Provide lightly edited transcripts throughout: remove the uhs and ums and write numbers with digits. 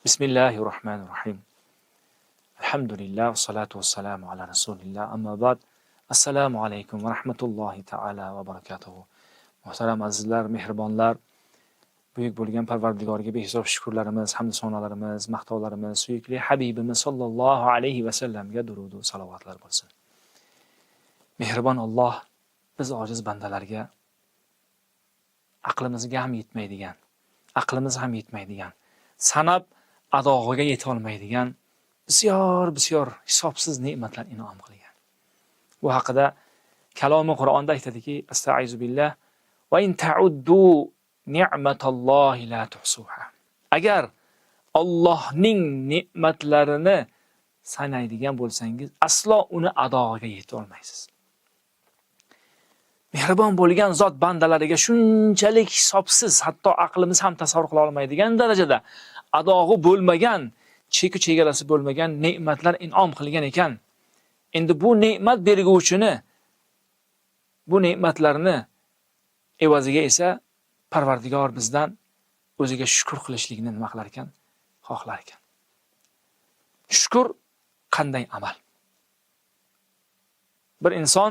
Bismillahirrohmanirrohim. Alhamdulillah, salatu vassalamu ala rasulillah. Amma ba'd. Assalomu alaykum va rahmatullohi ta'ala va barakatuhu. Muhtaram azizlar, mehribonlar, buyuk bo'lgan Parvardigorga behisob shukrlarimiz, hamd sanolarimiz, maqtovlarimiz, suyukli habibimiz sollallohu alayhi va sallamga durud va salovatlar bo'lsin. Mehribon Alloh biz ojiz bandalarga aqlimizga ham yetmaydigan, aqlimiz ham yetmaydigan, sanab adog'iga yeta olmaydigan bisyor hisobsiz ne'matlar in'om qilgan. Bu haqida kalomi Qur'onda aytadiki, astaizu billah va in ta'uddu ni'matallohi la tuhsuha. Agar Allohning ne'matlarini sanaydigan bo'lsangiz, aslo uni adog'iga yeta olmaysiz. Mehribon bo'lgan zot bandalariga shunchalik hisobsiz, hatto aqlimiz ham tasavvur qila olmaydigan darajada adog'i bo'lmagan, cheki chegarasi bo'lmagan ne'matlar in'om qilgan ekan. Endi bu ne'mat berguvchini, bu ne'matlarni evaziga esa Parvardigor bizdan o'ziga shukr qilishlikni nima qilar ekan? Xohlar ekan. Shukr qanday amal? Bir inson,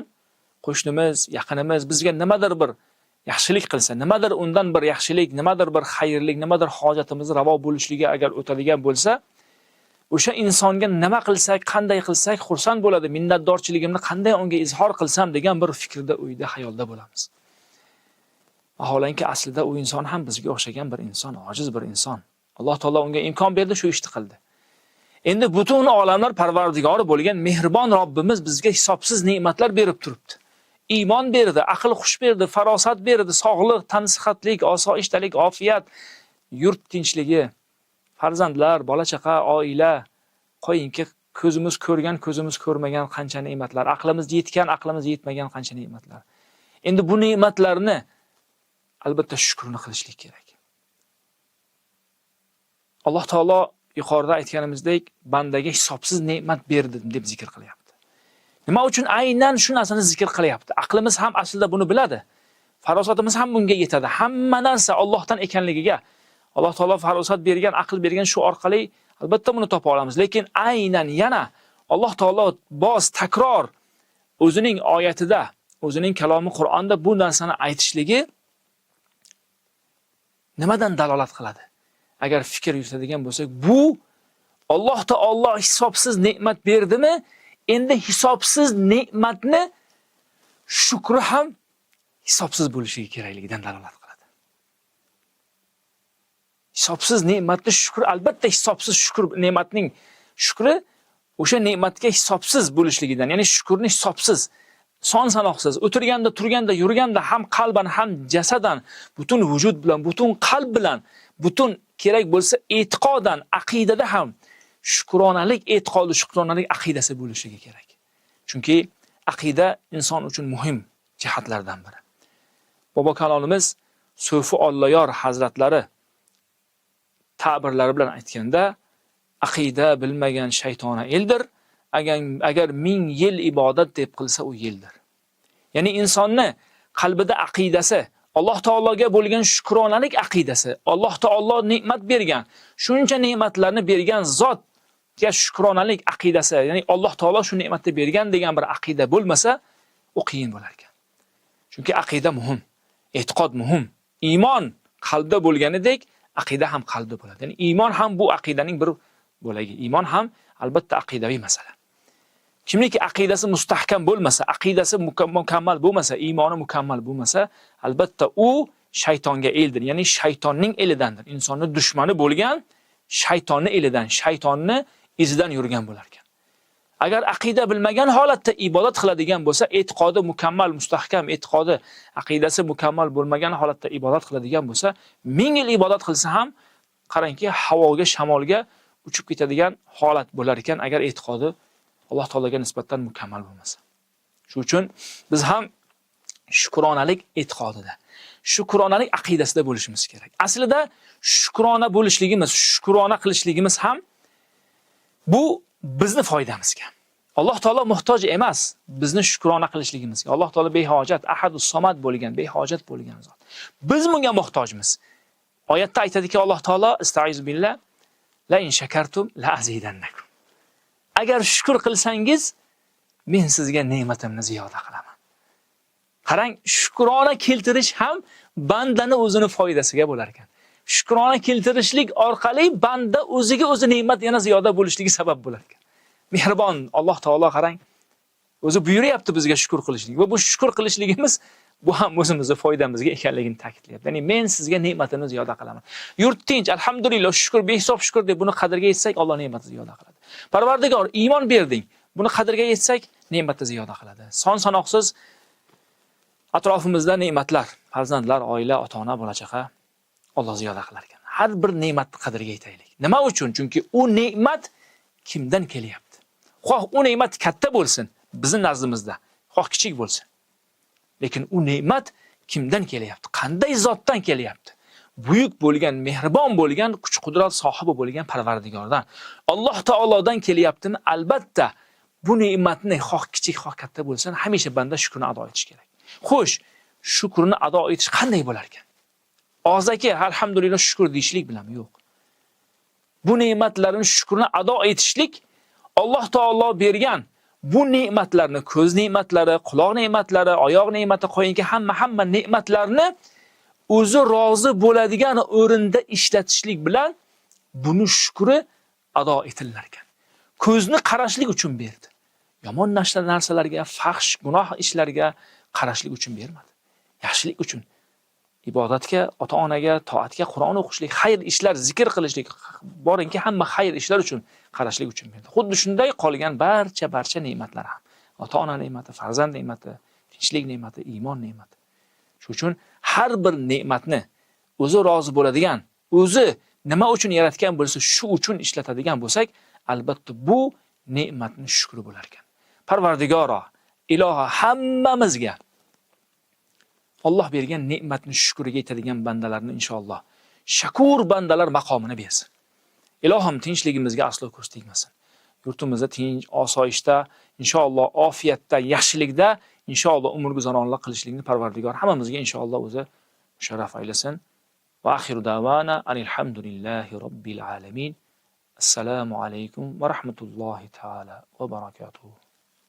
qo'shnimiz, yaqinimiz bizga nimadir bir yaxshilik qilsa, nimadir undan bir yaxshilik, nimadir bir xayrlik, nimadir hojatimiz ravo bo'lishligi agar o'tadigan bo'lsa, o'sha insonga nima qilsak, qanday qilsak xursand bo'ladi, minnatdorchiligimni qanday unga izhor qilsam degan bir fikrda, o'yda, xayolda bo'lamiz. Vaholanki aslida u inson ham bizga o'xshagan bir inson, ojiz bir inson. Alloh taolo unga imkon berdi, shu ishni qildi. Endi butun olamlar parvardigori bo'lgan mehribon Robbimiz bizga hisobsiz ne'matlar berib turibdi. Iymon berdi, aql hush berdi, farosat berdi, sog'liq, tansihatlik, osoyishtalik, ofiyat, yurt tinchligi, farzandlar, bola chaqa, oila, qo'yingki ko'zimiz ko'rgan, ko'zimiz ko'rmagan qancha ne'matlar, aqlimiz yetgan, aqlimiz yetmagan qancha ne'matlar. Endi bu ne'matlarni albatta shukrini qilishlik kerak. Alloh taolo yuqorida aytganimizdek bandaga hisobsiz ne'mat berdi deb zikr qilyapti. Nima uchun aynan shu narsani zikr qilyapti? Aqlimiz ham aslida buni biladi. Farosatimiz ham bunga yetadi. Hamma narsa Allohdan ekanligiga Alloh taolo farosat bergan, aql bergan, shu orqali albatta buni topa olamiz. Lekin aynan yana Alloh taolo boz takror o'zining oyatida, o'zining kalomi Qur'onda bu narsani aytishligi nimadan dalolat qiladi? Agar fikr yuritadigan bo'lsak, bu Alloh taolo hisobsiz ne'mat berdimi? Endi hisobsiz ne'matni shukri ham hisobsiz bo'lishi kerakligidan dalolat qiladi. Hisobsiz ne'matni shukri albatta hisobsiz shukr, ne'matning shukri o'sha ne'matga hisobsiz bo'lishligidan, ya'ni shukrni hisobsiz, son sanoqsiz, o'tirganda, turganda, yurganda ham qalban, ham jasadan, butun vujud bilan, butun qalb bilan, butun kerak bo'lsa e'tiqodan, aqidada ham shukronalik e'tiqodi, shukronalik aqidasi bo'lishi kerak. Chunki aqida inson uchun muhim jihatlardan biri. Bobo kalonimiz Sufi Olloyor hazratlari ta'birlari bilan aytganda, aqida bilmagan shaytona eldir, agar ming yil ibodat deb qilsa u yildir. Ya'ni insonni qalbida aqidasi, Alloh taologa bo'lgan shukronalik aqidasi, Alloh taolo ne'mat bergan, shuncha ne'matlarni bergan zotga shukronalik aqidasi, ya'ni Alloh taolo shu ne'matni bergan degan bir aqida bo'lmasa, u qiyin bo'lar ekan. Chunki aqida muhim, e'tiqod muhim. Iymon qalbda bo'lganidek, aqida ham qalbda bo'ladi. Ya'ni iymon ham bu aqidaning bir bo'lagi. Iymon ham albatta aqidaviy masala. Kimniki aqidasi mustahkam bo'lmasa, aqidasi mukammal bo'lmasa, iymoni mukammal bo'lmasa, albatta u shaytonga eldir. Ya'ni shaytonning elidandir. Insonni dushmani bo'lgan shaytonni elidan, shaytonni izidan yurgan bo'lar ekan. Agar aqida bilmagan holatda ibodat qiladigan bo'lsa, e'tiqodi mukammal, mustahkam e'tiqodi, aqidasi mukammal bo'lmagan holatda ibodat qiladigan bo'lsa, ming yil ibodat qilsa ham, qarangki, havoga, shamolga uchib ketadigan holat bo'lar ekan agar e'tiqodi Alloh taologa nisbatan mukammal bo'lmasa. Shu uchun biz ham shukronalik e'tiqodida, shukronalik aqidasida bo'lishimiz kerak. Aslida shukrona bo'lishligimiz, shukrona qilishligimiz ham bu bizni foydamizga. Alloh taolo muhtoj emas bizni shukrona qilishligimizga. Alloh taolo behojat, ahadus somad bo'lgan, behojat bo'lgan zot. Biz bunga muhtojmiz. Oyatda aytadiki Alloh taolo, istaizu billah, La in shakartum la azidannakum. Agar shukr qilsangiz, men sizga ne'matimni ziyoda qilaman. Qarang, shukrona keltirish ham bandani o'zini foydasiga bo'lar ekan. Shukrona keltirishlik orqali banda o'ziga o'zi ne'mat yana ziyoda bo'lishligi sabab bo'lar ekan. Mehribon Alloh taolo, qarang, o'zi buyuryapti bizga shukr qilishlik va bu shukr qilishligimiz bu ham o'zimizni foydamizga ekanligini ta'kidlayapti. Ya'ni men sizga ne'matimni ziyoda qilaman. Yurt tinch, alhamdulillah, shukr, behisob shukr deb buni qadrga yetsak, Alloh ne'matini ziyoda qiladi. Parvardigor, iymon berding. Buni qadrga yetsak, ne'matni ziyoda qiladi. Son sanoqsiz atrofimizda ne'matlar, farzandlar, oila, ota-ona, bola chaqa Alloh ziyoda qilar ekan. Har bir ne'matni qadriga yetaylik. Nima uchun? Chunki u ne'mat kimdan kelyapti? Xoh u ne'mat katta bo'lsin bizning nazdimizda, xoh kichik bo'lsin. Lekin u ne'mat kimdan kelyapti? Qanday zotdan kelyapti? Buyuk bo'lgan, mehribon bo'lgan, kuch-qudrat sohibi bo'lgan Parvardigordan. Alloh taolodan kelyaptimi? Albatta bu ne'matni xoh kichik, xoh katta bo'lsin, hamisha banda shukrini ado etish kerak. Xo'sh, shukrni ado etish qanday bo'lar ekan? Og'zaki alhamdulillah shukr deyishlik bilanmi? Yo'q. Bu ne'matlarning shukrini ado etishlik Alloh taolo bergan bu ne'matlarni, ko'z ne'matlari, quloq ne'matlari, oyoq ne'mati, qo'yinki hamma ne'matlarni o'zi rozi bo'ladigan o'rinda ishlatishlik bilan buni shukri ado etilar ekan. Ko'zni qarashlik uchun berdi. Yomon narsalarga, fahsh, gunoh ishlarga qarashlik uchun bermadi. Yaxshilik uchun. Ibodatga, ota-onaga, toatga, Qur'on o'qishlik, xayr ishlar, zikr qilishlik, boringki hamma xayr ishlar uchun qarashlik uchun berdi. Xuddi shunday qolgan barcha ne'matlar ham. Ota-ona ne'mati, farzand ne'mati, tinchlik ne'mati, iymon ne'mati. Shuning uchun har bir ne'matni o'zi rozi bo'ladigan, o'zi nima uchun yaratgan bo'lsa, shu uchun ishlatadigan bo'lsak, albatta bu ne'matni shukri bo'lar ekan. Parvardigoro, iloho hammamizga Alloh bergan ne'matni shukriga yetadigan bandalarni inshaalloh shakur bandalar maqomini bersin. Ilohim tinchligimizga aslo ko'z tegmasin. Yurtimizda tinch, osoyishta, inshaalloh ofiyatda, yaxshilikda inshaalloh umr guzaronlik qilishlikni Parvardigor hammamizga inshaalloh o'zi musharraf aylasin. Va axiru davana alhamdulillahi robbil alamin. Assalomu alaykum va rahmatullohi taala va barakatuh.